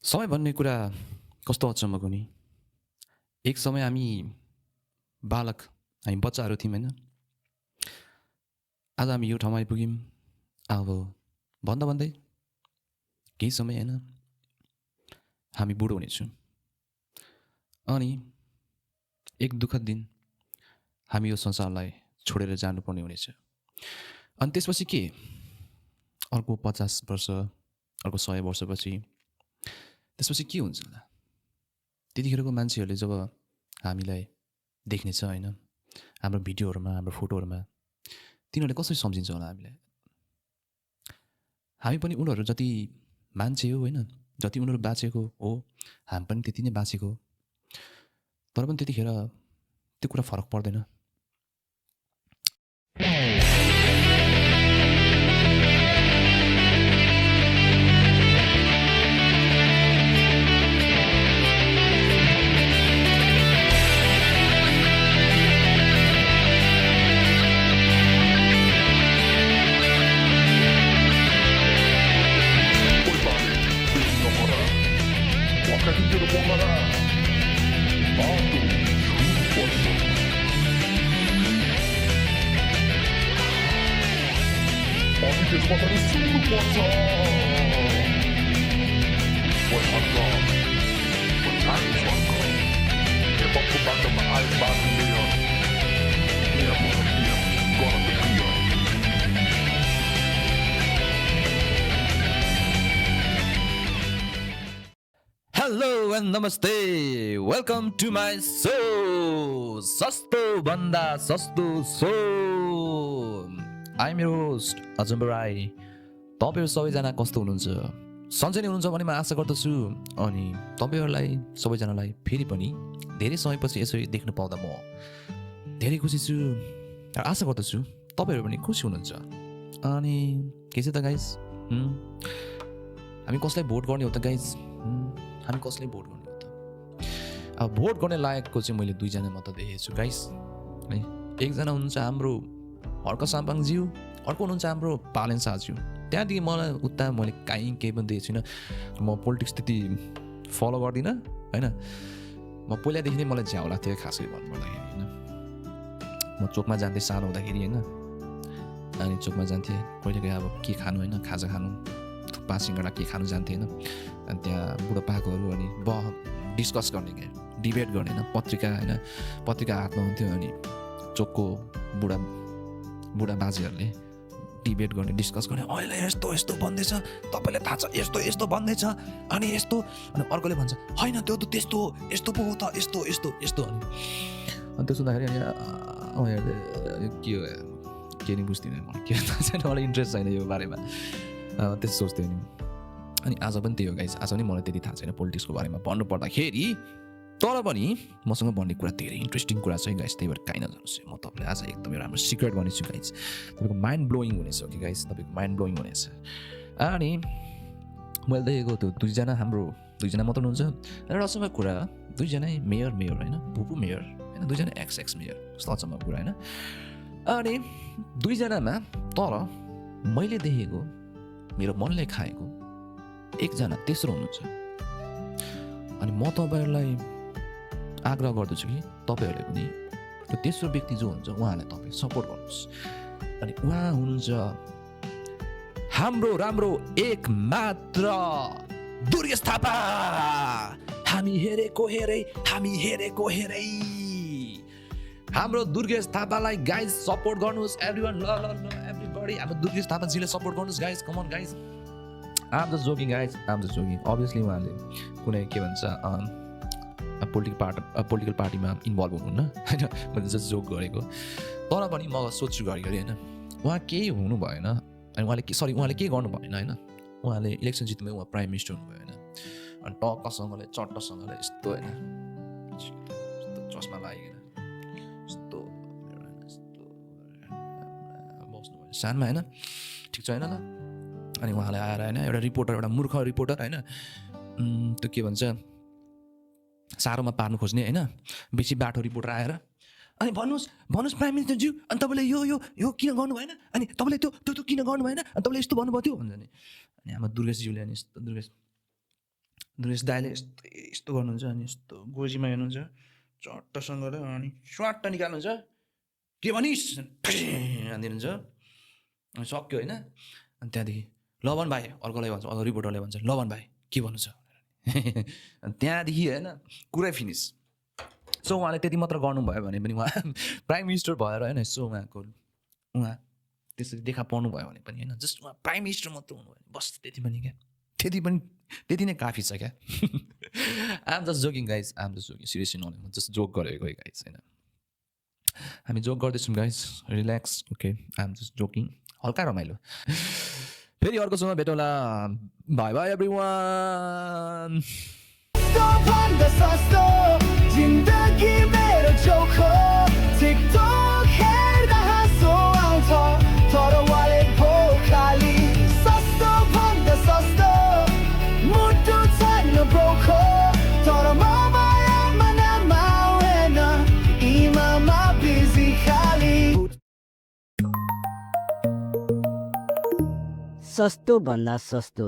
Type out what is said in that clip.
समय भन्ने कुरा कस्तो अचम्मको नि। एक समय हामी बालक हामी बच्चाहरू थियौँ होइन। आज हामी यो ठाउँमा आइपुग्यौँ। अब भन्दा भन्दै केही समय होइन हामी बुढो हुनेछौँ। अनि एक दुःखद दिन हामी यो संसारलाई छोडेर जानुपर्ने हुनेछ। अनि त्यसपछि के अर्को 50 वर्ष अर्को 100 वर्षपछि त्यसपछि के हुन्छ होला? त्यतिखेरको मान्छेहरूले जब हामीलाई देख्नेछ होइन, हाम्रो भिडियोहरूमा हाम्रो फोटोहरूमा, तिनीहरूले कसरी सम्झिन्छ होला हामीलाई? हामी पनि उनीहरू जति मान्छे हो होइन, जति उनीहरू बाँचेको हो हामी पनि त्यति नै बाँचेको। तर पनि त्यतिखेर त्यो कुरा फरक पर्दैन। Hello and namaste. Welcome to my show. सस्तो भन्दा सस्तो सो. I'm your host Ajambar Rai. तपाईहरु सबैजना कस्तो हुनुहुन्छ? सन्चै नै हुनुहुन्छ भन्ने म आशा गर्दछु। अनि तपाईहरुलाई सबैजनालाई फेरि पनि धेरै समयपछि यसरी देख्न पाउँदा म धेरै खुसी छु। र आशा गर्दछु तपाईहरु पनि खुसी हुनुहुन्छ। अनि के छ त गाइस? हामी कसलाई भोट गर्ने हो त गाइस? हामी कसले भोट गर्ने हो त? अब भोट गर्ने लायकको चाहिँ मैले दुईजना मात्र देखेको छु गाइस है। एकजना हुनुहुन्छ हाम्रो हर्क साम्पाङज्यू, अर्को हुनुहुन्छ हाम्रो पालेन साज्यू। त्यहाँदेखि मलाई उता मैले काहीँ केही पनि देखेको छुइनँ। म पोलिटिक्स त्यति फलो गर्दिनँ होइन। म पहिलादेखि नै मलाई झ्याउ लाग्थ्यो खास गरी भन्नुपर्दाखेरि होइन। म चोकमा जान्थेँ सानो हुँदाखेरि होइन। अनि चोकमा जान्थेँ कहिले कहिले अब के खानु होइन, खाजा खानु, थुक्पा सिङ्गडा के खानु जान्थेँ होइन। अनि त्यहाँ बुढोपाकाहरू अनि डिस्कस गर्ने क्या, डिबेट गर्ने होइन। पत्रिका होइन, पत्रिका हातमा हुन्थ्यो अनि चोकको बुढा बाजेहरूले डिबेट गर्ने, डिस्कस गर्ने। अहिले यस्तो यस्तो भन्दैछ, तपाईँलाई थाहा छ यस्तो यस्तो भन्दैछ अनि यस्तो। अनि अर्कोले भन्छ होइन त्यो त त्यस्तो हो, यस्तो पो हो त, यस्तो यस्तो यस्तो। अनि त्यो सुन्दाखेरि अनि के नि बुझ्दिनँ म, के थाहा छैन मलाई, इन्ट्रेस्ट छैन यो बारेमा। त्यस्तो सोच्थेँ नि। अनि आज पनि त्यही हो गाइस, आज पनि मलाई त्यति थाहा छैन पोलिटिक्सको बारेमा भन्नु पर्दाखेरि। तर पनि मसँग भन्ने कुरा धेरै इन्ट्रेस्टिङ कुरा छ गाइस, त्यही भएर काहीँ नजानुहोस्। म तपाईँलाई आज एकदमै राम्रो सिक्रेट भनेछु गाइस। तपाईँको माइन्ड ब्लोइङ हुनेछ कि गाइस, तपाईँको माइन्ड ब्लोइङ हुनेछ। अनि मैले देखेको त्यो दुईजना मात्र हुनुहुन्छ। एउटा अचम्मको कुरा, दुईजना मेयर होइन, भुपु मेयर होइन, दुईजना एक्स मेयर, कस्तो अचम्मको कुरा होइन। अनि दुईजनामा तर मैले देखेको, मेरो मनले खाएको एकजना तेस्रो हुनुहुन्छ। अनि म तपाईँहरूलाई आग्रह गर्दछु कि तपाईँहरूले पनि त्यो तेस्रो व्यक्ति जो हुन्छ उहाँलाई तपाईँ सपोर्ट गर्नुहोस्। अनि उहाँ हुनुहुन्छ हाम्रो राम्रो एक मात्र दुर्गेश थापा। हामी हेरेको हेरै हाम्रो दुर्गेश थापालाई गाइज सपोर्ट गर्नुहोस्। एभ्रिवान ल एभ्रीबडी हाम्रो दुर्गेश थापाजीले सपोर्ट गर्नुहोस् guys. Come on guys, um just joking guys, um just joking. Obviously उहाँले कुनै के भन्छ पोलिटिकल पार्टीमा इन्भल्भ हुनुहुन्न होइन, मैले जस्ट जोक गरेको। तर पनि म सोध्छु घरिघरि होइन, उहाँ केही हुनु भएन अनि उहाँले केही गर्नु भएन होइन। उहाँले इलेक्सन जित्नुभयो, उहाँ प्राइम मिनिस्टर हुनुभयो होइन। अनि टक्कसँगले चट्टसँगले यस्तो होइन, चस्मा लागेर यस्तो बस्नुभयो सानमा होइन, ठिक छ होइन ल। अनि उहाँलाई आएर होइन एउटा मूर्ख रिपोर्टर होइन, त्यो के भन्छ सारोमा पार्नु खोज्ने होइन, बेसी बाटो रिपोर्टर आएर अनि भन्नुहोस् प्राइम मिनिस्टरज्यू, अनि तपाईँले यो किन गर्नु भएन, अनि तपाईँले त्यो किन गर्नु भएन, अनि तपाईँले यस्तो भन्नुभयो त्यो भन्छ नि। अनि हाम्रो दुर्गेशज्यूले अनि यस्तो दुर्गेश दुरेश दाइले यस्तो गर्नुहुन्छ अनि यस्तो गोजीमा हेर्नुहुन्छ चट्टसँगले अनि स्वाट्ट निकाल्नुहुन्छ के भनिस् हानिदिनुहुन्छ अनि सक्यो होइन अनि त्यहाँदेखि लवन भाइ अर्कोलाई भन्छ अर्को रिपोर्टरले भन्छ लवन भाइ के भन्नु छ अनि त्यहाँदेखि होइन कुरै फिनिस सो उहाँले त्यति मात्र गर्नुभयो भने पनि उहाँ प्राइम मिनिस्टर भएर होइन यसो उहाँ त्यसरी देखा पर्नु भयो भने पनि होइन जस्ट उहाँ प्राइम मिनिस्टर मात्र हुनुभयो बस त्यति पनि क्या त्यति नै काफी छ क्या I'm just joking guys I'm just joking seriously knowledge just joke गरेको गाइज होइन हामी जोक गर्दैछौँ guys relax okay I'm just joking हल्का रमाइलो फेरि अर्को समय भेटौँला बाई बाई एभ्रिवान जिन्दगी मेरो चोखो टिकटक हेर्दा हाँसो आउँछ तर वालेट भो खाली सस्तो भन्दा सस्तो मुटु छैन ब्रोखो तर मोबाइलमा नमाउन इमामा बिजी खाली सस्तो भन्दा सस्तो